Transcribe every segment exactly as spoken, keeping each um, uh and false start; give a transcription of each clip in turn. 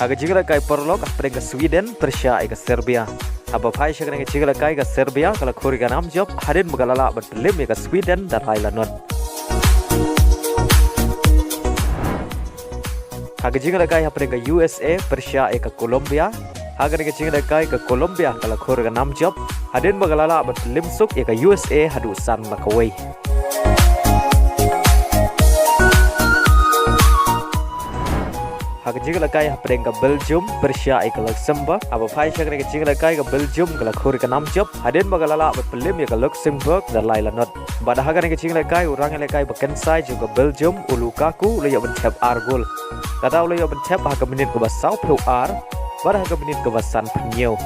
Ha ka jingïalehkai paralok hapdeng ka Sweden pyrshah ïa ka Serbia. Haba phai sha kane ka jingïalehkai ka Serbia ka la khur ïa ka nam jop hadien ba ka la lah ban pynlip ïa ka Sweden da lai la not. Ha ka jingïalehkai hapdeng ka U S A pyrshah ïa ka Colombia. Ha kane ka jingïalehkai ka Colombia ka la khur ïa ka nam jop hadien ba ka la lah ban pynlip suk ïa ka U S A haduh san la kawei. Ha ka jingïalehkai hapdeng ka Belgium pyrshah ïa ka Luxembourg. Haba phai sha kane ka jingïalehkai ka Belgium ka la khur ïa ka nam jop hadien ba ka la lah ban pynlip ïa ka Luxembourg da lai la not. Bad ha kane ka jingïalehkai u rangïalehkai ba kynsai jong ka Belgium u Lukaku u la ïoh ban thep ar gol. Kata u la ïoh ban thep ha ka minit kaba sawphew ar bad ha ka minit kaba sanphew hynñiew.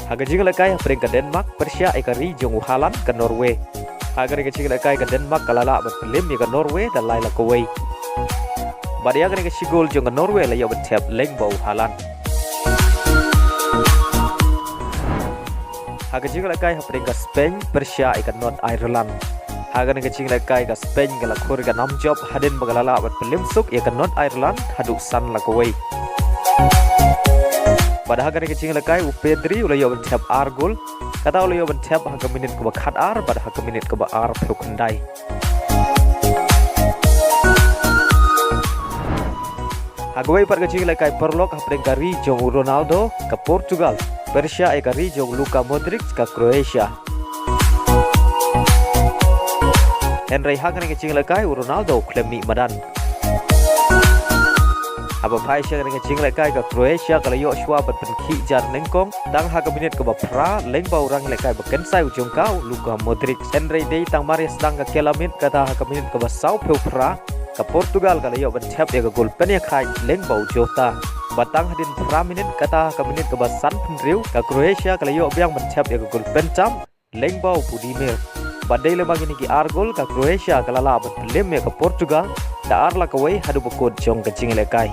Ha ka jingïalehkai hapdeng ka Denmark pyrshah ïa ka ri jong u Haaland ka Norway. Ha kane ka jingïalehkai ka Denmark ka la lah ban pynlip ïa ka Norway da lai la kawei. Bad ïa kane ka shi gol jong ka Norway la ïoh ban thep lyngba u Haaland. Ha ka jingïalehkai hapdeng ka Spain pyrshah ïa ka North Ireland. Ha kane ka jingïalehkai ka Spain ka la khur ïa ka nam jop hadien ba ka la lah ban pynlip suk ïa ka North Ireland haduh san la kawei. Bad ha kane ka jingïalehkai u Pedri u la ïoh ban thep ar gol. Kata u la ïoh ban thep ha ka minit kaba khatar bad ha ka minit kaba arphew khyndai. Ha kawei pat ka jingïalehkai paralok hapdeng ka ri jong u Ronaldo ka Portugal pyrshah ïa ka ri jong u Luka Modric ka Croatia. Hynrei ha kane ka jingïalehkai u Ronaldo u khlem mih madan. Haba phai sha kane ka jingïalehkai ka Croatia ka la ïoh shuwa ban pynkhih jar nyngkong tang ha ka minit kaba phra lyngba u rangïalehkai ba kynsai u jong ka u Luka Modric. Hynrei dei tang mar ïa sdang ka kylla miet kata ha ka minit kaba sawphew phra ka Portugal ka la ïoh ban thep ïa ka gol pynïakhaiñ lyngba u Jota. Bad tang hadien phra minit kata ha ka minit kaba sanphew hynriew ka Croatia ka la ïoh biang ban thep ïa ka gol pyntam lyngba u Budimir. Bad dei lem bad kine ki ar gol ka Croatia ka la lah ban pynlip ïa ka Portugal da ar la kawei haduh ba kut jong ka jingïalehkai.